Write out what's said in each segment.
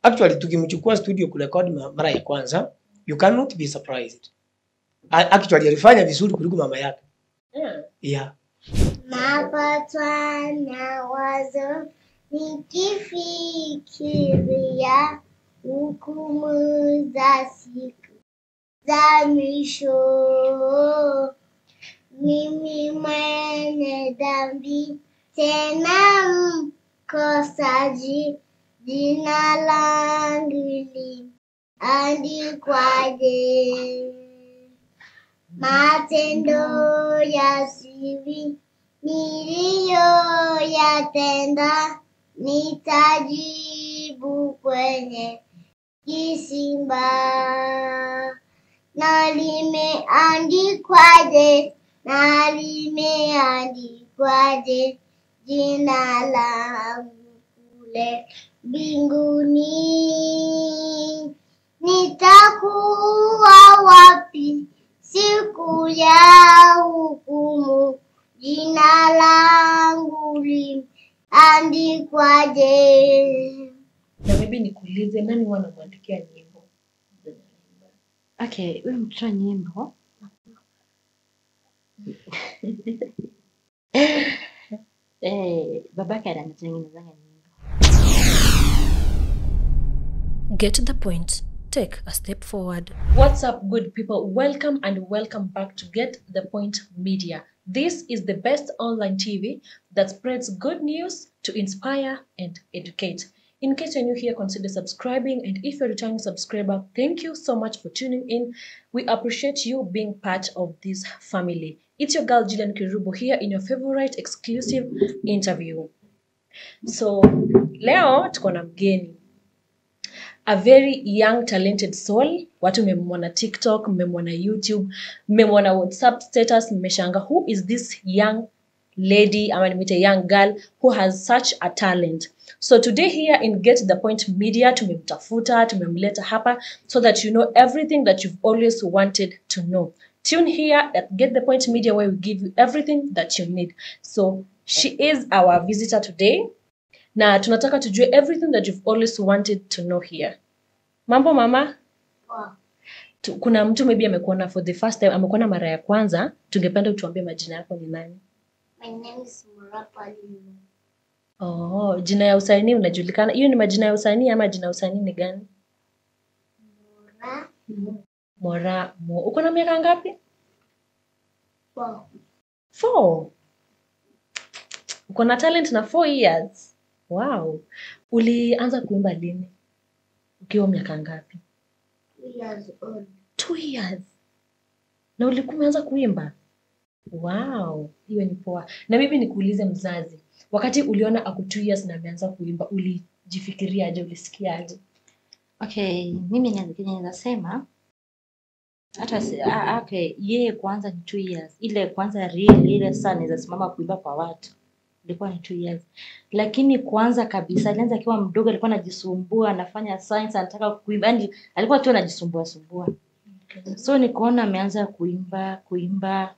Actually, tukimchukua studio kurekodi mara ya kwanza, you cannot be surprised. Actually, alifanya vizuri kuliko mama yake. Yeah. Napatwa na wazo nikifikiria hukumu za siku za mwisho. Mimi mwenye dhambi tena mkosaji, jina langu liandikwaje? Matendo ya siri niliyoyatenda, nitajibu kwenye kisimba. Na limeandikwaje? Na limeandikwaje jina langu kule mbinguni? Nitakuwa wapi siku ya hukumu? Jina langu liandikwaje? Na maybe nikuulize, nani huwa anamwandikia nyimbo? Okay, huyu mtoto nyimbo babake anamtengenezanga nyimbo. Get the point. Take a step forward. What's up, good people? Welcome and welcome back to Get the Point Media. This is the best online TV that spreads good news to inspire and educate. In case you're new here, consider subscribing. And if you're a returning subscriber, thank you so much for tuning in. We appreciate you being part of this family. It's your girl, Gillian Kirubo, here in your favorite exclusive interview. So, leo tuko na mgeni. A very young, talented soul. Watu mmemwona TikTok, mmemwona YouTube, mmemwona WhatsApp status, mmeshanga who is this young lady, ama nimwite young girl who has such a talent. So today here in Get the Point Media, tumemtafuta, tumemleta hapa so that you know everything that you've always wanted to know. Tune here at Get the Point Media where we give you everything that you need. So she is our visitor today. Na tunataka tujue everything that you've always wanted to know here. Mambo mama? Poa. Kuna mtu maybe amekuona for the first time, amekuona mara ya kwanza, tungependa utuambie majina yako ni nani? My name is Murapa Limo. Oh, jina ya usanii unajulikana. Hiyo ni majina ya usanii ama jina ya usanii ni gani? Mura. Mora Mo. Uko na miaka ngapi? 4. 4. Uko na talent na 4 years. Wow. Ulianza kuimba lini? Ukiwa miaka ngapi? 2 years old. 2 years. Na ulikuwa umeanza kuimba? Wow, hiyo ni poa. Na mimi nikuulize mzazi, wakati uliona ako 2 years na ameanza kuimba, ulijifikiriaje, ulisikiaje? Okay, mimi naweza sema hata okay, yeye kwanza ni 2 years. Ile kwanza real ile sana naweza simama kuimba kwa watu. Ilikuwa ni 2 years. Lakini kwanza kabisa alianza akiwa mdogo, alikuwa anajisumbua, anafanya science, anataka kuimba. Yaani alikuwa tu anajisumbua sumbua. Okay. So nikaona ameanza kuimba.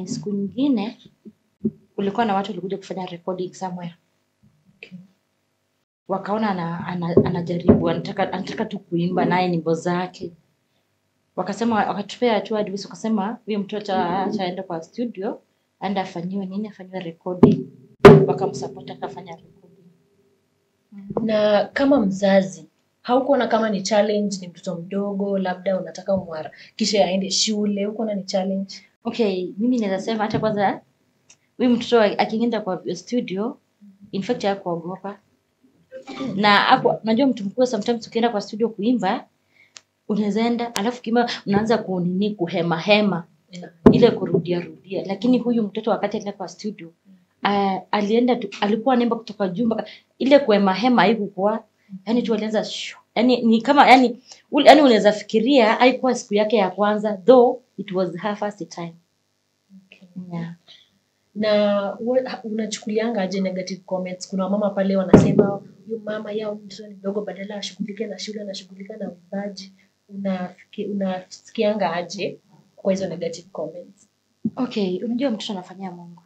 Siku nyingine kulikuwa na watu walikuja kufanya recording somewhere. Okay. Wakaona anajaribu, anataka tu kuimba naye nyimbo zake. Wakasema, wakatupea tu advice, wakasema huyo mtoto acha aende kwa studio, aende afanyiwe nini, afanyiwe recording. Wakamsupport akafanya recording. Na kama mzazi, haukuona kama ni challenge, ni mtoto mdogo, labda unataka kisha aende shule, hukuona ni challenge? Okay, mimi naweza sema hata kwanza huyu mtoto akienda kwa studio, in fact hakuogopa. Na hapo unajua mtu mkubwa sometimes ukienda kwa studio kuimba, unaweza enda alafu kima unaanza kunini kuhema hema. Ile kurudia rudia. Lakini huyu mtoto wakati alienda kwa studio, alienda tu, alikuwa anaimba kutoka juu mpaka ile kuhema hema haikuwa. Yaani tu alianza shoo. Yaani ni kama yaani yaani unaweza fikiria haikuwa siku yake ya kwanza, though it was her first time. Okay. Yeah. Na unachukulianga aje negative comments? Kuna mama pale wanasema huyu mama yao mtoto ni mdogo, badala ashughulike na shule anashughulika na uimbaji. Unasikianga aje kwa hizo negative comments? Okay, unajua mtoto anafanyia Mungu.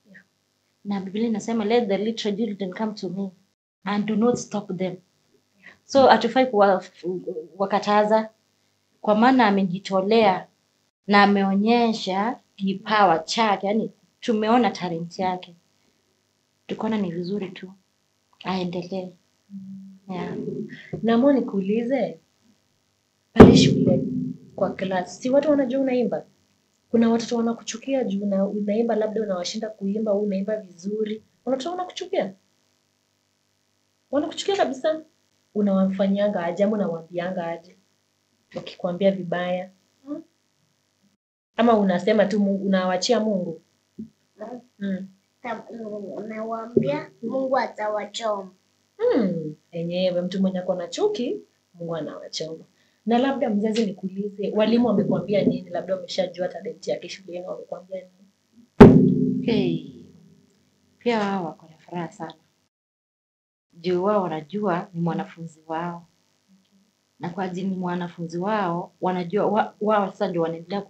Yeah. Na Biblia inasema let the little children come to me. And do not stop them. So hatufai kuwakataza, kwa maana amejitolea na ameonyesha kipawa chake, yani tumeona talent yake, tukaona ni vizuri tu aendelee. Yeah. Namo nikuulize, pale shule kwa class, si watu wanajua unaimba? Kuna watoto wanakuchukia juu unaimba, labda unawashinda kuimba, au unaimba vizuri. Watoto wanakuchukia? Wanakuchukia kabisa. Unawafanyanga aje ama unawaambianga aje wakikwambia vibaya? Ama unasema tu Mungu, unawachia Mungu? Nawaambia Mungu atawachoma. Enyewe mtu mwenye ako na chuki Mungu anawachoma. Na labda mzazi nikuulize, walimu wamekuambia nini? Labda wameshajua talent yake shuleni, wamekuambia nini? Okay. Pia wao wako na furaha sana juu wao wanajua ni mwanafunzi wao, na kwa ajili ni mwanafunzi wao wanajua wao sasa ndio wanaendelea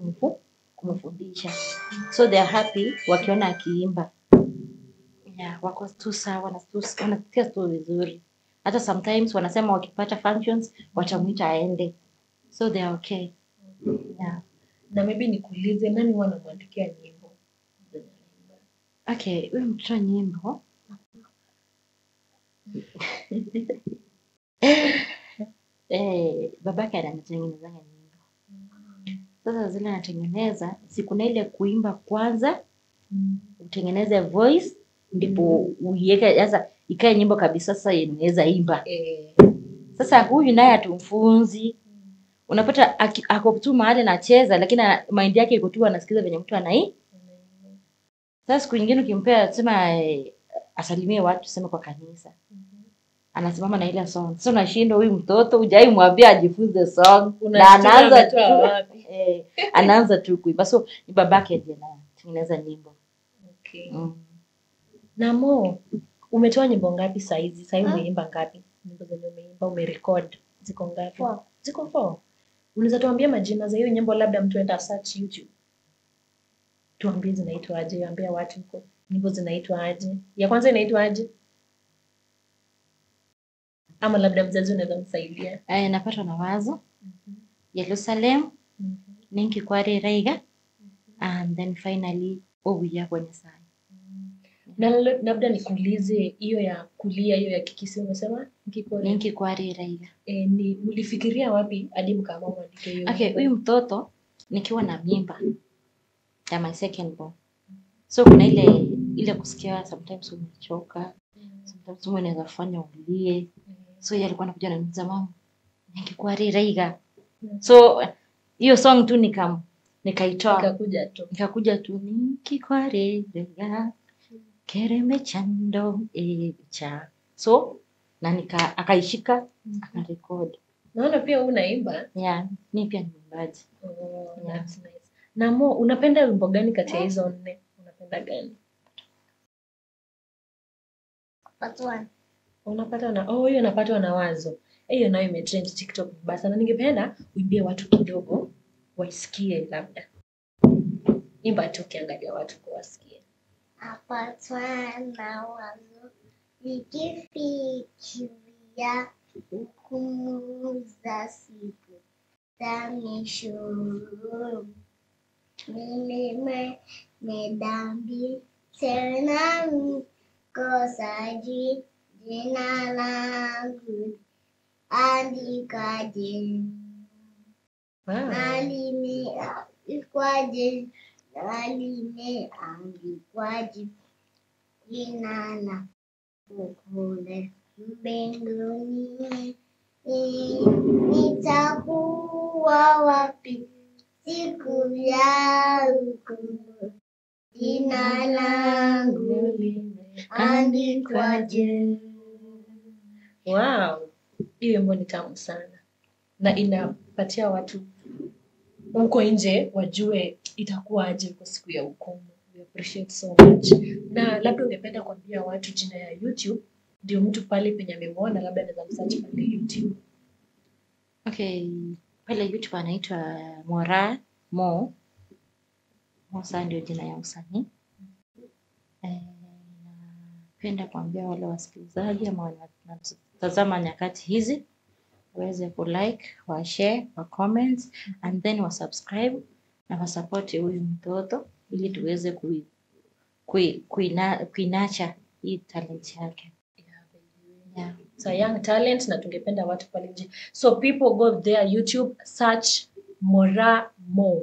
kumfundisha, so they are happy wakiona akiimba. Yeah, wako tu sawa, wanasikia tu vizuri. Hata sometimes wanasema wakipata functions watamuita aende, so they are okay. Yeah. Na maybe nikuulize, nani wanamwandikia nyimbo? Okay, huyu mtoto nyimbo babake anatengenezanga nyimbo. Sasa zile anatengeneza, si kuna ile kuimba kwanza, utengeneze voice ndipo uiweke sasa ikae nyimbo kabisa, sasa inaweza imba. Sasa huyu naye atumfunzi. Unapata ako tu mahali anacheza, lakini mind yake iko tu anasikiza venye mtu anai. Sasa siku nyingine ukimpea sema asalimie watu sema kwa kanisa, anasimama na ile song. Sasa unashindwa, huyu mtoto hujai mwambia ajifunze song na anaanza tu anaanza tu kuimba. So ni babake ndiye anatengeneza nyimbo. Okay. Na Mo, umetoa nyimbo ngapi saa hizi? Saa hii umeimba ngapi? Nyimbo zenye umeimba umerecord ziko ngapi? 4. Ziko 4. Unaweza tuambia majina za hiyo nyimbo, labda mtu enda search YouTube. Tuambie zinaitwa aje, ambia watu huko. Nyimbo zinaitwa aje? Ya kwanza inaitwa aje? Ama labda mzazi unaweza msaidia. Napatwa na wazo. Jerusalem, Ninki Kware Raiga, and then finally Owiya kwa Nyasaye. Na labda nikuulize, hiyo ya kulia, hiyo ya Kikisi umesema Ninki Kware Raiga. Ni mlifikiria wapi hadi mkaamua muandike hiyo? Okay, huyu mtoto nikiwa na mimba ya my second born. So kuna ile kusikia sometimes umechoka, sometimes unaweza fanya ulie. So yeye alikuwa anakuja ananiuliza, mama, Ninki Kware Raiga. So hiyo song tu nikaitoa. Nikakuja tu Ninki Kware Raiga kereme chando echa. So na akaishika akarekodi. Naona pia unaimba. Yeah, mimi pia ni mwimbaji. Oh, that's nice. Na Mo, unapenda wimbo gani kati ya hizo 4? Unapenda gani? Part 1. Unapata na hiyo napatwa na wazo. Hiyo nayo imetrend TikTok vibaya sana. Ningependa uimbie watu kidogo waisikie labda. Imba tu ukiangalia watu kwa wasikie. Napatwa na wazo nikifikiria hukumu za siku za mwisho. Mimi mwenye dhambi tena mkosaji, jina langu andikwaje? Na limeandikwaje? Na limeandikwaje jina langu kule mbinguni? Nitakuwa wapi siku ya hukumu? Jina langu limeandikwaje? Wow, hiyo wimbo ni tamu sana na inapatia watu huko nje wajue itakuwa aje kwa siku ya hukumu. We appreciate so much. Na labda ungependa kuambia watu jina ya YouTube, ndio mtu pale penye amemuona labda anaweza msearch pale YouTube. Okay, pale YouTube anaitwa Mora Mo. Mosa ndio jina ya usanii. Na Penda kuambia wale wasikilizaji ama wanatazama nyakati hizi waweze kulike, wa share, wa comment and then wa subscribe na wa support huyu mtoto ili tuweze kuinacha hii talent yake. Yeah. It's a young talent na tungependa watu pale nje. So people go there YouTube, search Moraa Mo.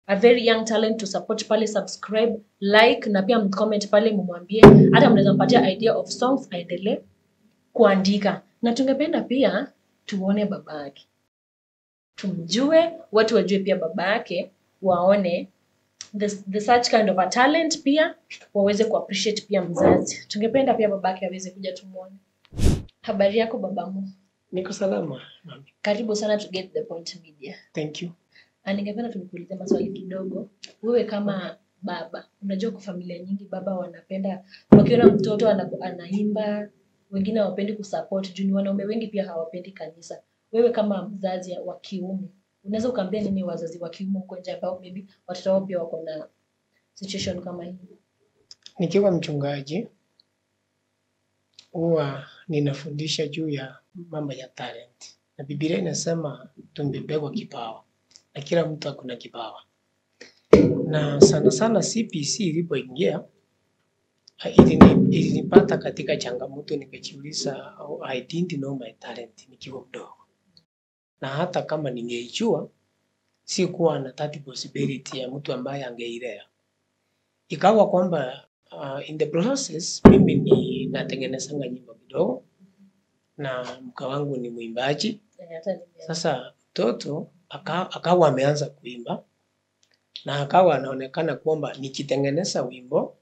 A very young talent to support pale, subscribe, like na pia mcomment pale mumwambie, hata mnaweza mpatia idea of songs aendelee kuandika. Na tungependa pia tuone babake. Tumjue, watu wajue pia babake, waone the such kind of a talent pia waweze kuappreciate pia mzazi. Tungependa pia babake aweze kuja tumuone. Habari yako babamu? Niko salama, mami. Karibu sana to Get the Point Media. Thank you. Na ningependa tunikuulize maswali kidogo. Wewe kama baba, unajua kwa familia nyingi baba wanapenda wakiona mtoto anaimba, wengine hawapendi kusupport juu ni wanaume wengi pia hawapendi kanisa. Wewe kama mzazi wa kiume, unaweza ukaambia nini wazazi wa kiume huko nje ambao maybe watoto wao pia wako na situation kama hii? Nikiwa mchungaji huwa ninafundisha juu ya mambo ya talent, na Biblia inasema tumebebwa kipawa na kila mtu akona kipawa, na sana sana CPC ilipoingia ilinipata katika changamoto, nikajiuliza, oh, I didn't know my talent nikiwa mdogo, na hata kama ningeijua sikuwa na that possibility ya mtu ambaye angeilea. Ikawa kwamba in the process mimi ni natengenezanga nyimbo kidogo na mke wangu ni mwimbaji. Hata nimeona. Sasa mtoto akawa ameanza kuimba na akawa anaonekana kwamba nikitengeneza wimbo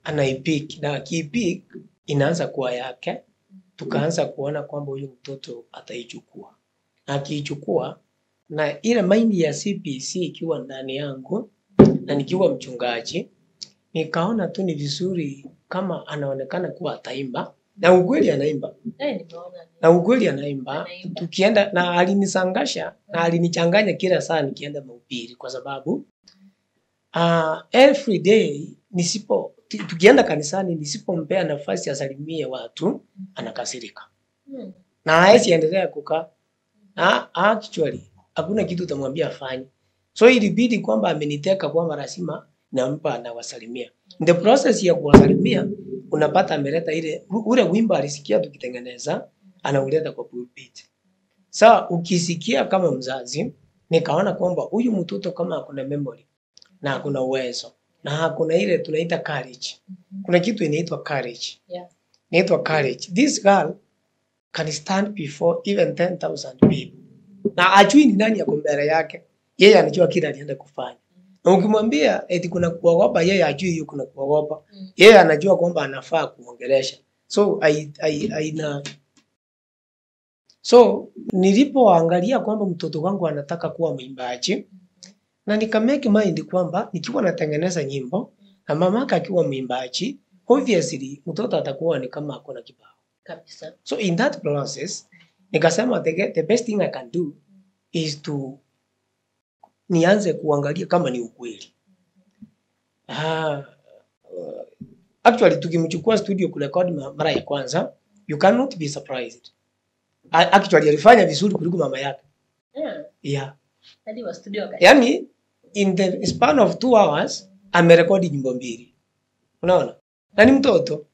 anaipick, na akiipick inaanza kuwa yake. Tukaanza kuona kwamba huyu mtoto ataichukua, na akiichukua, na ile mind ya CPC ikiwa ndani yangu na nikiwa mchungaji, nikaona tu ni vizuri kama anaonekana kuwa ataimba, na ukweli anaimba, Nimeona. na ukweli anaimba. Anaimba. Tukienda na alinisangasha na alinichanganya kila saa nikienda mahubiri, kwa sababu every day nisipo tukienda kanisani nisipompea nafasi asalimie watu anakasirika na hawezi endelea kukaa, na actually hakuna kitu utamwambia afanye. So ilibidi kwamba ameniteka kwamba lazima nampa anawasalimia. In the process ya kuwasalimia unapata ameleta ile ule wimbo alisikia tukitengeneza anauleta kwa pulpit. Sasa ukisikia kama mzazi, nikaona kwamba huyu mtoto kama akona memory na akona uwezo na akona ile tunaita courage. Kuna kitu inaitwa courage. Inaitwa courage. This girl can stand before even 10,000 people. Na ajui ni nani ako mbele yake. Yeye anajua kile alienda kufanya. Na ukimwambia eti kuna kuogopa, yeye ajui hiyo kuna kuogopa. Yeye anajua kwamba anafaa kuongelesha. So So nilipoangalia kwamba mtoto wangu anataka kuwa mwimbaji, na nika make mind kwamba nikiwa natengeneza nyimbo na mamake akiwa mwimbaji, obviously mtoto atakuwa ni kama akona kipawa. Kabisa. So in that process nikasema the best thing I can do is to nianze kuangalia kama ni ukweli. Actually tukimchukua studio kurekodi mara ya kwanza, you cannot be surprised. Actually alifanya vizuri kuliko mama yake. Yeah. Hadi wa studio Yaani in the span of 2 hours amerekodi nyimbo 2. Unaona? Na ni mtoto.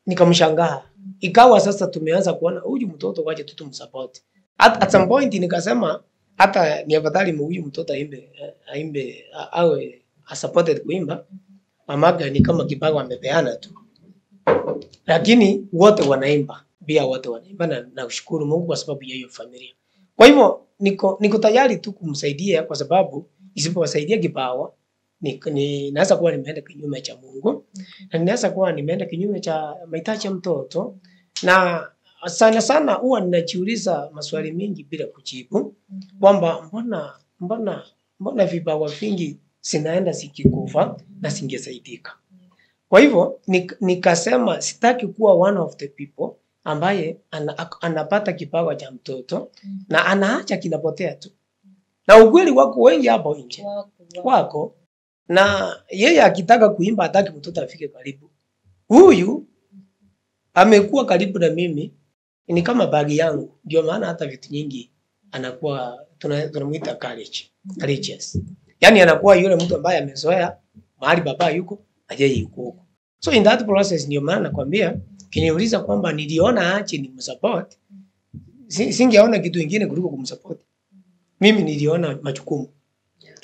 Nikamshangaa. Ikawa sasa tumeanza kuona huyu mtoto waje tu tumsupport. At some point nikasema hata ni afadhali huyu mtoto aimbe awe supported kuimba. Mamake ni kama kipawa amepeana tu. Lakini wote wanaimba. Pia wote wanaimba na kushukuru Mungu kwa sababu ya hiyo familia. Kwa hivyo niko tayari tu kumsaidia, kwa sababu isipowasaidia kipawa ninaweza kuwa nimeenda kinyume cha Mungu, na ninaweza kuwa nimeenda kinyume cha mahitaji ya mtoto. Na sana sana huwa ninajiuliza maswali mengi bila kujibu, kwamba mbona vipawa vingi sinaenda sikikufa na singesaidika. Kwa hivyo nikasema sitaki kuwa one of the people ambaye anapata kipawa cha mtoto na anaacha kinapotea tu. Na ukweli wako wengi hapo nje. Wako. Na yeye akitaka kuimba hataki mtoto afike karibu. Huyu amekuwa karibu na mimi ni kama bagi yangu. Ndio maana hata vitu nyingi anakuwa tunamuita courage, courageous. Yaani anakuwa yule mtu ambaye amezoea mahali baba yuko na yeye yuko huko. So in that process ndio maana nakwambia kiniuliza kwamba niliona ache ni msupport, singeona kitu kingine kuliko kumsupport. Mimi niliona majukumu.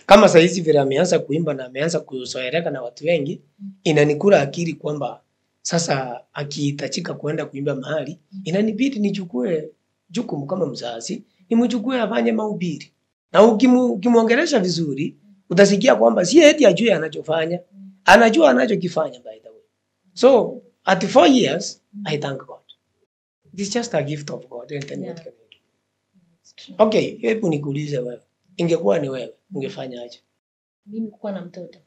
Kama saa hizi vile ameanza kuimba na ameanza kuzoeleka na watu wengi, inanikula akili kwamba sasa akihitajika kuenda kuimba mahali, inanibidi nichukue jukumu kama mzazi, nimchukue afanye mahubiri. Na ukimuongelesha vizuri, utasikia kwamba si eti ajue anachofanya, anajua anachokifanya by the way. So at 4 years, I thank God. It is just a gift of God. And then what can I do? Okay, hebu nikuulize wewe. Ingekuwa ni wewe, ungefanya aje? Mimi kuwa na mtoto.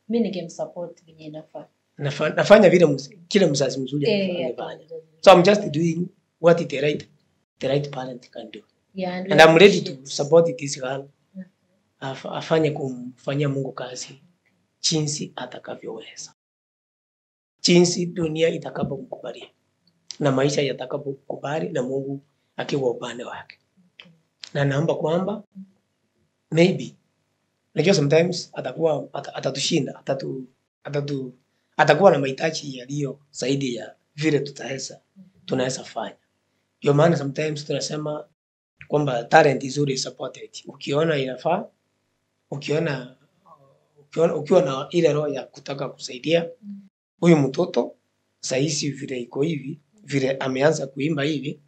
Mimi ningemsupport venye inafaa. Nafanya vile kile mzazi mzuri anafanya. So I'm just doing what the right parent can do. Yeah, and I'm ready to support this girl. Afanye kumfanyia Mungu kazi jinsi atakavyoweza. Jinsi dunia itakapomkubalia na maisha yatakapokubali na Mungu akiwa upande wake. Na naomba kwamba maybe najua sometimes atakuwa atatushinda, atakuwa na mahitaji yaliyo zaidi ya vile tunaweza fanya. Ndio maana sometimes tunasema kwamba talent is always supported. Ukiona inafaa, ukiona ukiwa na ile roho ya kutaka kusaidia huyu mtoto sahizi vile iko hivi, vile ameanza kuimba hivi,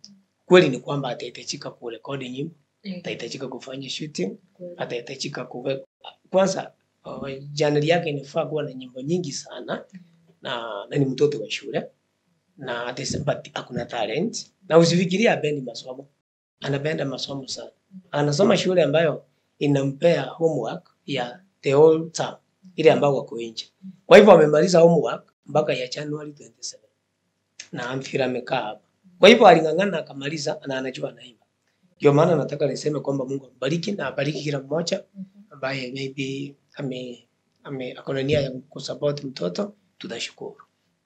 kweli ni kwamba atahitajika kurekodi nyimbo, atahitajika kufanya shooting, atahitajika kwanza channel yake inafaa kuwa na nyimbo nyingi sana, na ni mtoto wa shule na but akuna talent. Na usifikirie apendi masomo, anapenda masomo sana. Anasoma shule ambayo inampea homework ya the whole term, ile ambayo wako nje. Kwa hivyo amemaliza homework mpaka ya January 27 na amfira amekaa hapa. Kwa hivyo aling'ang'ana akamaliza na anajua anaimba. Ndio maana nataka niseme kwamba Mungu ambariki na abariki kila mmoja ambaye maybe akona nia ya kusupport mtoto, tutashukuru.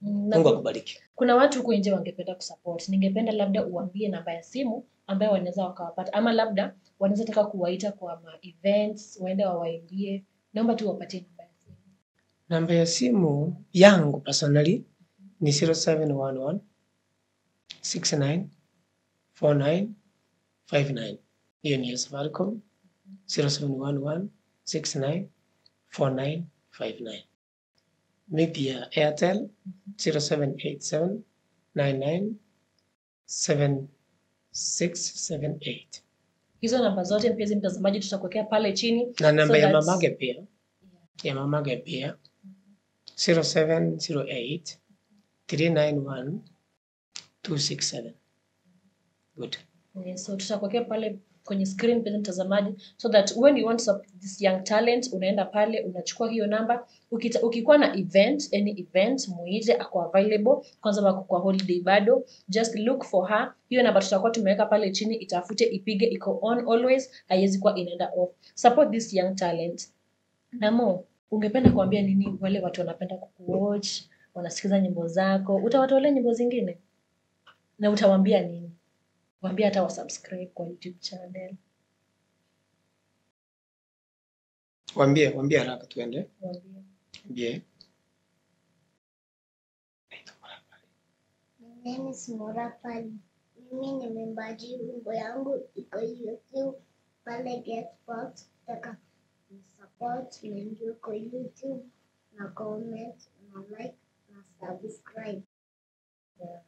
Mungu akubariki. Kuna watu huko nje wangependa kusupport. Ningependa labda uambie namba ya simu ambayo wanaweza wakawapata, ama labda wanaweza taka kuwaita kwa ma events, waende wawaimbie. Naomba tu wapatie namba ya simu. Namba ya simu yangu personally ni 0711 69 49 59. Hiyo ni ya Safaricom, 0711 69 49 59. Maybe ya Airtel 0787 99 7678. Hizo namba zote mpenzi mtazamaji tutakuwekea pale chini. Na namba ya mamake pia. Ya mamake pia 0708 391 267. Good. Yeah, so tutakuwekea pale kwenye screen mpenzi mtazamaji, so that when you want to support this young talent unaenda pale unachukua hiyo namba. Ukikuwa na event, any event, muite, ako available. Kwanza wako kwa holiday bado, just look for her. Hiyo namba tutakuwa tumeweka pale chini, itafute, ipige, iko on always, haiwezi kuwa inaenda off. Support this young talent. Namo, ungependa kuambia nini wale watu wanapenda kukuwatch, wanasikiza nyimbo zako? Utawatolea nyimbo zingine? Na utawaambia nini? Waambie hata wasubscribe kwa YouTube channel. Waambie haraka tuende. Waambie. My name is Morapali. Mimi ni mwimbaji, wimbo yangu iko YouTube pale Get Box. Taka support na kwa YouTube na comment na like na subscribe. Yeah.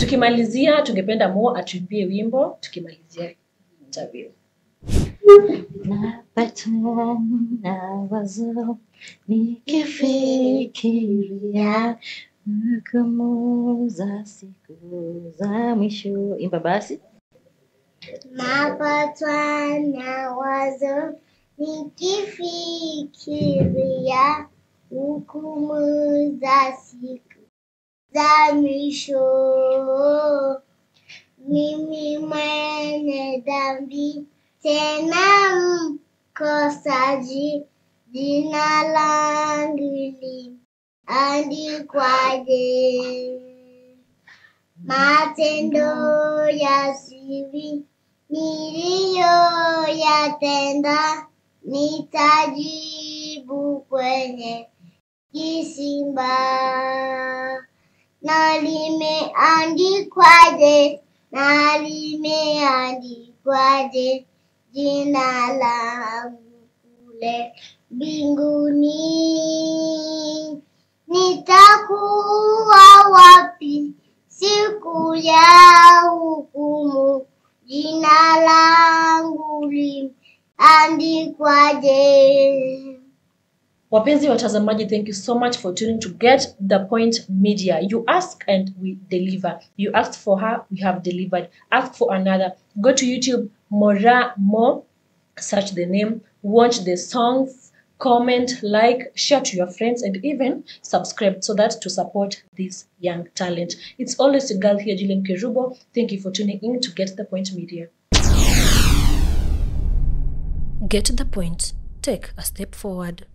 Tukimalizia tungependa Mo atuimbie wimbo tukimalizia interview. Napata na wazo nikifikiria hukumu za siku za mwisho. Imba basi. Napatwa na wazo nikifikiria hukumu za siku za mwisho. Mimi mwenye dhambi tena mkosaji, Jina langu limeandikwaje? Matendo ya siri niliyoyatenda, nitajibu kwenye kisimba. Na limeandikwaje? Na limeandikwaje jina langu kule mbinguni? Nitakuwa wapi siku ya hukumu? Jina langu limeandikwaje? Wapenzi watazamaji, thank you so much for tuning to Get the Point Media. You ask and we deliver. You asked for her, we have delivered. Ask for another. Go to YouTube, Moraa Mo, search the name, watch the songs, comment, like, share to your friends, and even subscribe so that to support this young talent. It's always your girl here, Gillian Kerubo. Thank you for tuning in to Get the Point Media. Get the point. Take a step forward.